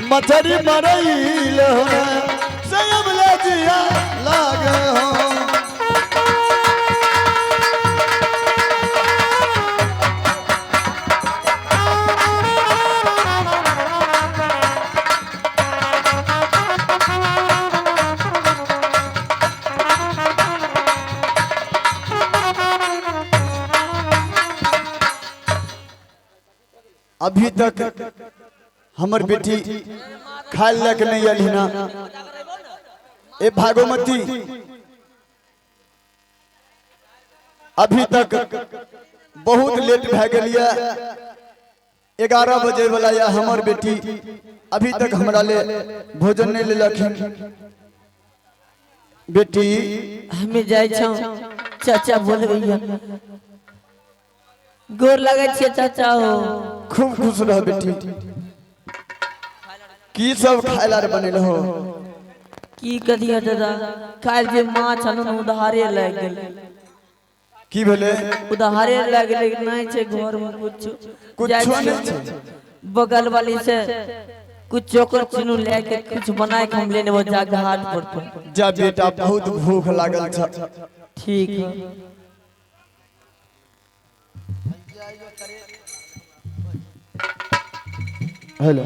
मछरी मरैल हो संयम ले जिया लागे हो। अभी तक हमर बेटी खाए लग नहीं अली ना। ए भागोमती अभी तक बहुत लेट भए गेल, 11 बजे वाला या हमर बेटी अभी तक हमरा ले भोजन नहीं लेलखिन। बेटी हमें जाय छौ चाचा बोलबैया, गोर लगै छियै चाचा हो। खूब खुश रह बेटी। की सब खाय ला बनेल हो? की करिया दादा, काल्हि जे माछ अनन उधारे लागि गेल। की भेलै? उधारे लागि गेलै, नहि छै घर में कुछो। कुछो नहि छै। बगल वाली से कुछ चोकर चुनू लेके कुछ बनाए के हम लेने वो जाके हाथ पर। जा बेटा बहुत भूख लागल छ। ठीक है। हेलो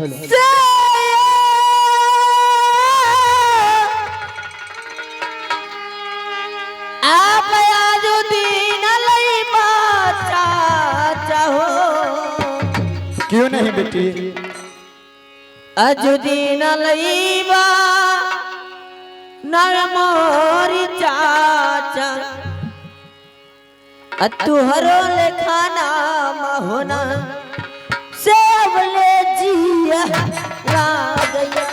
आप आजुद्दीन लईबा चाचा हो। क्यों नहीं बेटी? अजुद्दीन लईबा नर मोरी चाचा, तुहरो लेखाना होना सेब ले जिया लागया।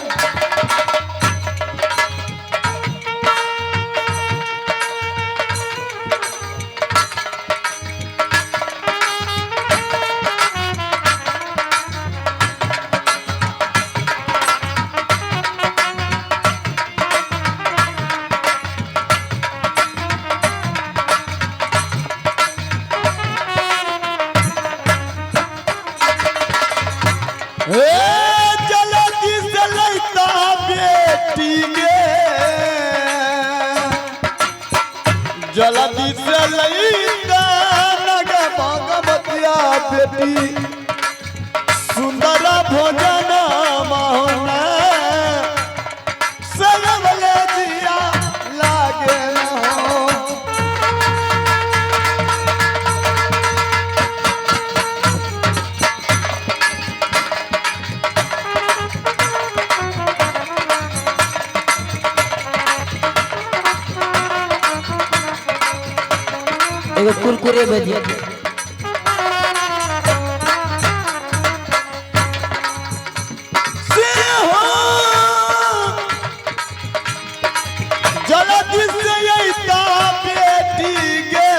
जल्दी से लईता नग भगवतिया बेटी सुंदर भोजन मोहना संयम ले जिया लागे हो। एगो कुरकुरे भेजिए। से हो जल्दी से अइता बेटी गे,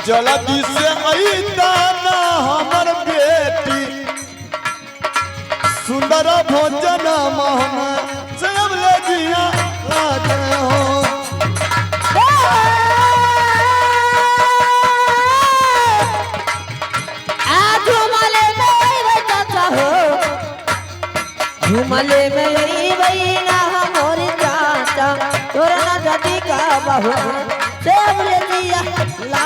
जल्दी से अइता ना हमर बेटी सुंदर भोजन मोहना संयम ले जिया लागे हो। झुमले में ना मोर चाचा, तोरा ना जाति का बहू सेब ले जिया ला।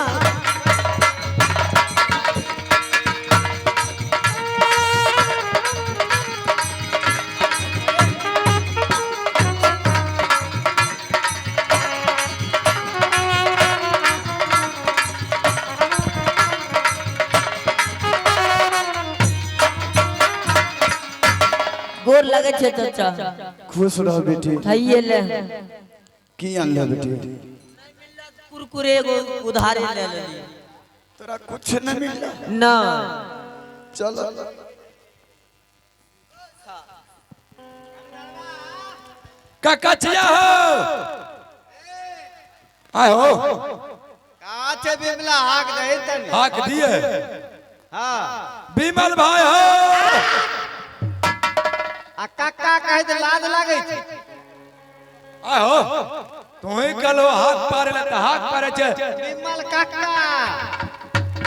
गोर लगे छे चाचा। खुश रह बेटी। खाइए ले। की अनले बेटी? कुरकुरे एगो उधारे ले लेलिए। तोरा कुछ नहीं मिलला? ना। चल ककचिया हो आए हो काचे बिमला हाक दही तनी हाक दिए। हां बिमल भाई हो आ काका कहे त लाज लागै छै। आए हो तू ही कलो हाथ पारे ले त हाथ पारे छे बिमल काका।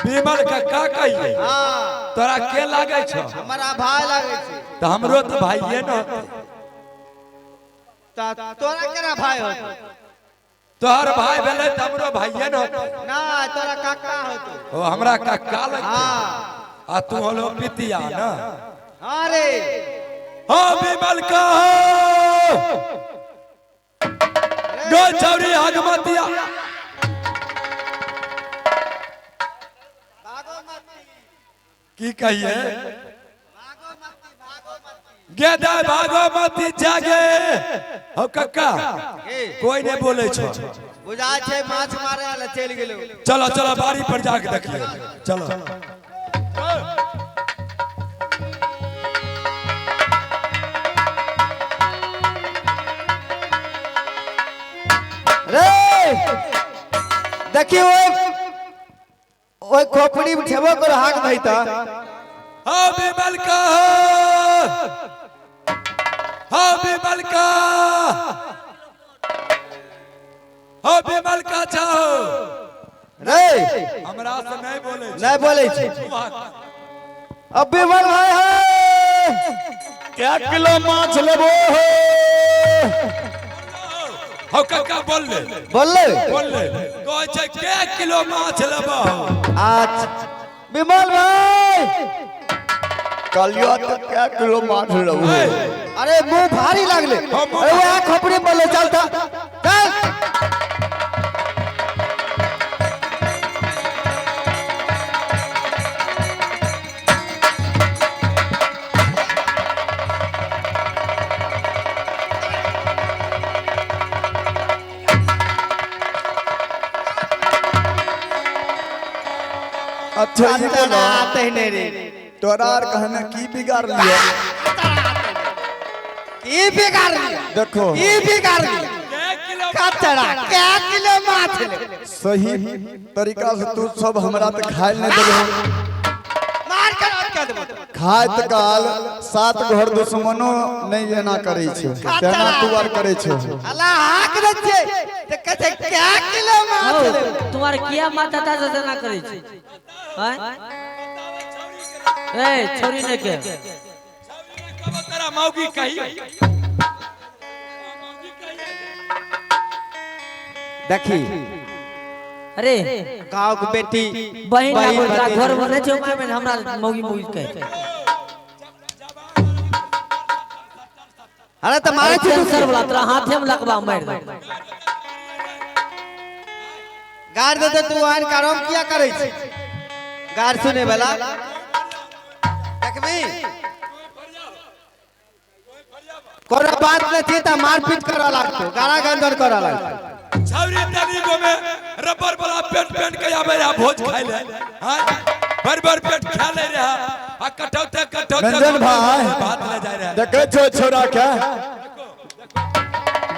बिमल काका कहिए। हां तोरा के लागे छौ? हमरा भाई लागे छै। त हमरो त भाईये न होतै। त तोरा केना भाई होतै? तोहर भाई भेलै त हमरो भाईये न होतै। ना, तोरा काका होतै। ओ हमरा काका लगतै। हां। आ तू होलो पितिया ना? हां रे। हो विमल का गो छौरी हगमतिया। की कहिए? गेदा भागो मती जागे। हो कक्का कोई नहीं बोले छो। बुझा छे माछ मारे वाला चल गेलो। चलो चलो बाड़ी पर जाके देखिए। चलो रे देखी ओए खोपड़ी में छेबो कर हाक नहीं त। हाँ विमल का, हाँ विमल का, हाँ विमल का चाहो रे। हमरा से नहीं बोले, नहीं बोले छी। अब विमल भाई है क्या किलो माछ लेबो हो? हो काका बोल ले, बोल ले, बोल ले। कहै छै के किलो माछ लेबो? अच्छा विमल भाई कलियो तो क्या किलो माछ लेबो? अरे मुंह भारी लागले। अरे वह खोपड़ी बोले चलता चल। अच्छा ये बोलो तोरा आर कहने की बिगाड़ लिया? की बिगाड़ लिया? देखो की बिगाड़ लिया? कचरा क्या किलो माछ ले? सही तरीका से तू सब हमरा तो खाए नहीं देबो। मार कर अटका देबो। खाए त काल सात घर दुश्मनो नहीं एना करे छे तेना तू आर करे छे। अल्लाह हाक दे छे त कहे क्या किलो माछ ले? तुम्हार किया माता ता से ना करे छे? हैं ए छोरी ने के कब तेरा मौगी कही? देखी अरे गांव के बेटी बहिन ना बोलता घर में नहीं छे में हमरा मौगी मौगी कहे। अरे त मारे छी सर वाला तोरा हाथे में लगबा मार दे। गार दे तू आन करम किया करे छी? गार सुने वाला देखबी कोनो बात नहीं थी त मारपीट करऽ लागतो, गारा गंदर करऽ लागतो। छौरी तनी गो में रबर वाला पेट पेट के आबे रहा भोज खाइ ले। हां भर भर पेट खा ले रहा आ कटौते कटौते। रंजन भाई भात ले जाय रहा। देखै छो छोरा के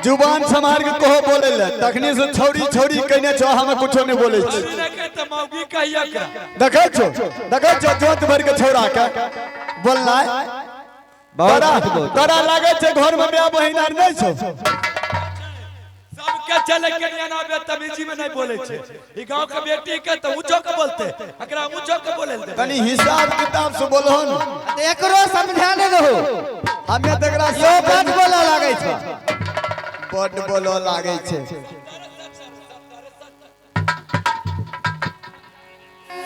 जुबान संभाल के कहो बोले ले तखनी से छौरी छौरी कहने छो हम कुछो नहीं बोले छी। मौगी कहिया करा? देखै छो, देखै छो जोत भर के छोरा के बोलनाय तोरा तोरा लागे छे घर में बियाह बहिन आर नहीं छो? सबके चले के ना बदतमीजी में नहीं बोले छे। ई गांव के बेटी के त ऊंचो के बोलते, एकरा ऊंचो के बोले दे। तनी हिसाब किताब से बोलहो न। एकरो समझा ने दहो। हमे त एकरा यो बड बोला लागे छे, बड बोलो लागे छे।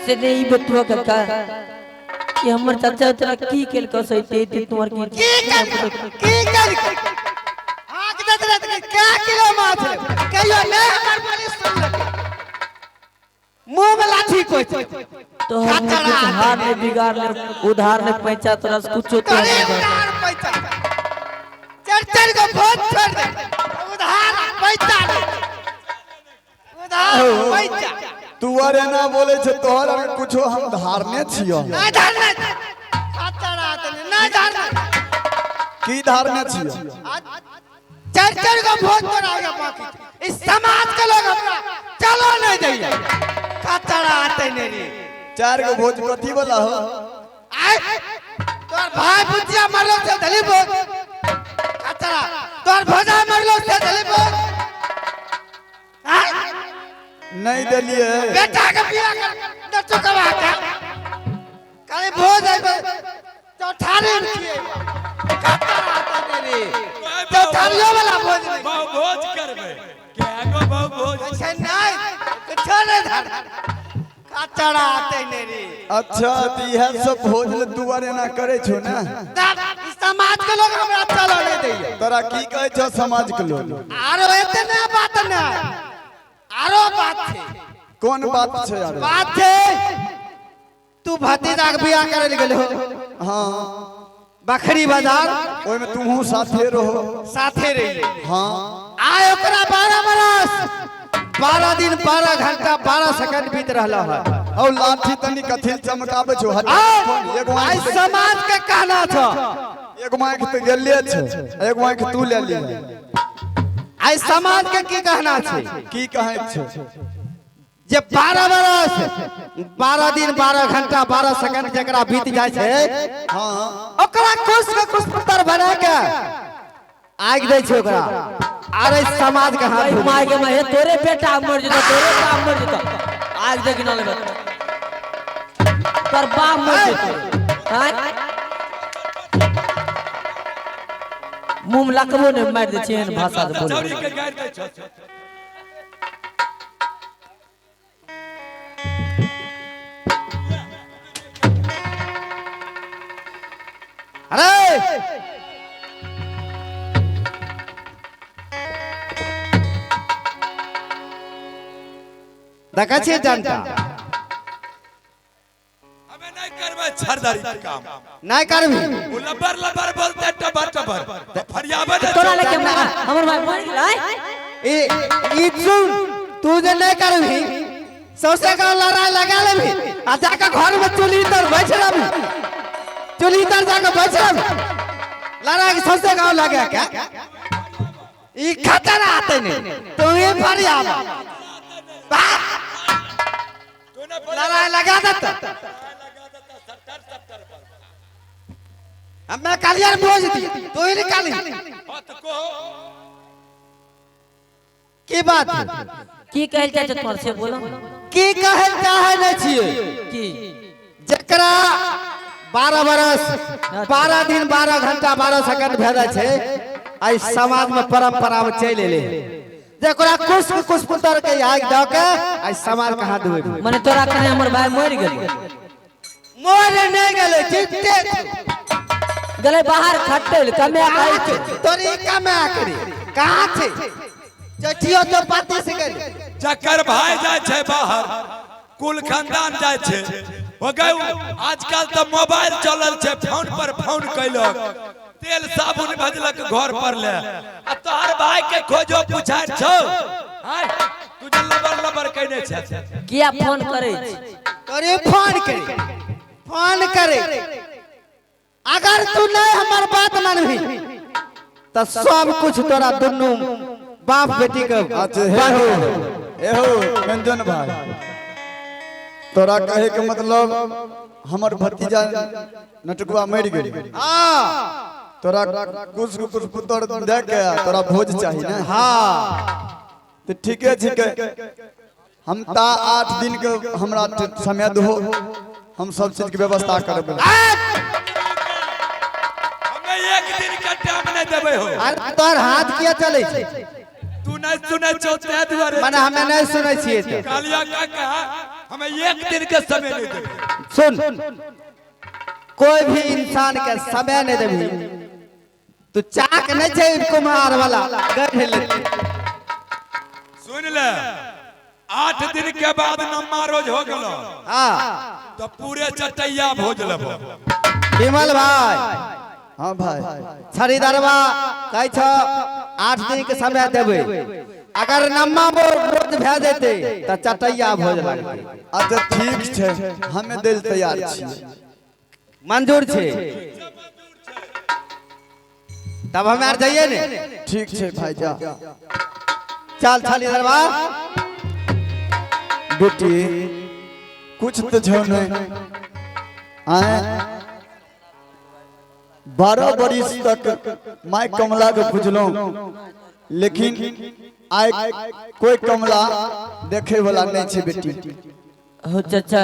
से नहीं बतुआ काका कि हमर चाचा तोरा की केल क सही ते तुम्हार की की कर आग दे दे क्या किलो माछ ले? कहियो नहीं हमर बोली सुन ले। मुंह में लाठी कोई तो हम कुछ हार ने बिगाड़ ले उधार ने पैसा तोरा से कुछो तो अरे उधार पैसा चार चार को भोज छोड़ दे। उधार पैसा उधार पैसा तू आर एना बोले छे तोहर आर कुछो हम धारने छियो। नहीं धारने खतरा तने नहीं धारने। की धारने छियो? चार चार को भोज तोरा हो गया बाकी इस समाज के लोग हमरा चलो नहीं दैया। खतरा तने रे चार गो भोज कथी वाला हो? आय तोर भाई बुचिया मरलो से धली भोज खतरा, तोर भोजा मरलो से धली भोज नहीं देलिए। बेटा के बियाह कर न चुकवा के। काहे भोज आइबे चौठारी में खिएबा कत्ता आता नहीं रे चौठारियो वाला भोज नहीं बहु भोज करबे के गो बहु भोज अच्छा नहीं कुछो नहीं धर कचरा आते नहीं रे। अच्छा तो इएह सब भोज ले दुआरे एना करे छो ना। तब ई समाज के लोग हमरा चलो नहीं दैया। तोरा की कहै छौ समाज के लोग? आरो एते ना बात ना आरो बात छै। कोन बात छै आरो? बात छै तू भतीजा के बियाह करे ले गेल हो। हाँ बखरी बाजार ओहिमे तुहू साथे रहो। साथे रही। हाँ आय ओकरा 12 बरस 12 दिन 12 घंटा 12 सेकंड बीत रहला है। और लाठी तनी कथिल चमकाबै छौ हट। एगो आइ समाज के कहना छौ। एगो आँख तऽ गेले छै एगो आँख तू ले ली। आइ समाज के की कहना छै? की कहै छै? जे 12 बरस 12 दिन 12 घंटा 12 सेकंड जकरा बीत जाइ छै। हाँ ओकरा कुश के कुश पुत्र बना के आगि दै छै ओकरा। अरे समाज के हाथ माय के माय तोरे बेटा मर जेतो तोरे बाप मर जेतो आग देख ना लेबे तोर बाप मर जेतो। हां मुंह में लकबो ने मार दे छै भाषा से बोले। छौरी के गारि दै छौ। अरे देखै छियै जनता हमें नहीं करबै छरदारी के काम। नहीं करबी उ लबर लबर बोलते टबर टबर फरियाबे ने तोरा लेके हमर भाई मर गेलै। ई ई सुन तू जे नहीं करबी सौसे गांव लड़ाई लगा लेबी आ जाके घर में चूल्ही तर बैठ रहबी चूल्ही तर जाके बैठ रहबी लड़ाई के सौसे गांव लगा के ई खतरा आते नहीं तू ही फरियाबा लड़ाई लगा देता। हमें कालियार बोझ दी तू ही निकाली। की बात की कहल चाहे तोर से बोलो। की कहल चाहे नहीं छिए की जकरा 12 बरस 12 दिन 12 घंटा 12 सेकंड भेल छै आई समाज में परंपरा में चलि एलै जकरा कुश कुश पुत्र के आगि दऽ के आई समाज के हाथ धोबे। माने तोरा कने हमर भाई मर गेलै। मर नहीं गेलै जीते गेलै बाहर खटल कमे खाइ छै तोरी कमे करी कहाँ छै चटियो तो पाती से गेलै। जकर भाई जाइ छै बाहर कुल खानदान जाइ छै हो गए। आजकल तऽ मोबाइल चलल छै फोन पर फोन कैलक तेल साबुन भेजलक घर पर ले आ तोहर भाई के खोजो पूछाइ छौ। हाय तू जे लबर लबर कइने छै किया फोन करै छै? तोरी फोन करे फोन करे अगर तू नहीं हमर बात मानबी तो सब कुछ तोरा दुनू बाप बेटी के। अच्छा हे हो एहो व्यंजन भाई तोरा कहे के मतलब हमर भतीजा नटकुआ मर गेल। हां तोरा कुछ कुछ पुत्र दे के तोरा भोज चाहिए ना। हां तो ठीके छिके हम ता 8 दिन के हमरा समय दहो हम सब चीज के व्यवस्था करबै। हमें एक दिन के टाइम नहीं देबै हो। अरे तोर हाथ किया चलै छै? तू नहीं सुनै छौ ते दुआरे माने हमें नहीं सुनै छियै ते। कालिया काका हमें एक दिन के समय नहीं देबै। सुन कोई भी इंसान के समय नहीं देबी तू चाक नहीं छै कुम्हार वाला गढ़ ले। सुन ले 8 दिन के बाद नम्मा रोज हो गेलो। हाँ तो पूरे चटैया भोज लेबो। विमल भाई। हाँ भाई छड़ीदरवा कहै छौ 8 दिन के समय देबै अगर नम्मा रोज भए जेतै तऽ चटैया भोज लगतै। अच्छा ठीक छै हमें दिल तैयार छी। मंजूर छै तब हम आर जाइए ने। ठीक छै भाई जा चल छड़ीदरवा। बेटी कुछ तो छौ नहीं आए 12 बरिस तक my कमला के पुजलहुँ लेकिन आइ कोई कमला देखे वाला नहीं छै बेटी। हो चाचा